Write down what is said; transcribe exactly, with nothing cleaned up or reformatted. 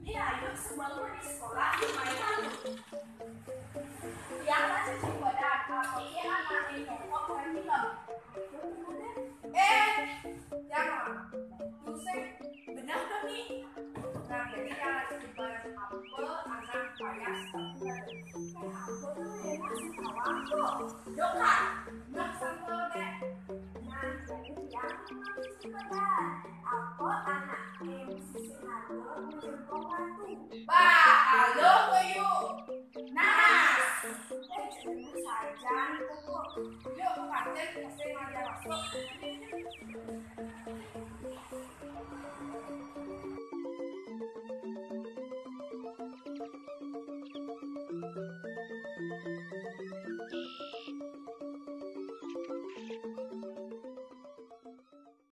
Ini ayo sebangun di sekolah lumayan. Yang masih pada apa ya anak ini kok kan bilang. Eh, jangan. Buset, benar kan nih? Nah, jadi yang harus dibalas apa anak payas tapi nggak ada. Eh, apa tuh ya masih kawan kok. Doka, nggak sangkal deh. Nah, jadi yang masih pada apa anak M C C Harga menjemput batu. Bah, halo ke yuk. Nah, eh, cuma saja nih kok. Yuk, ke kantin, pasti ngajar masuk.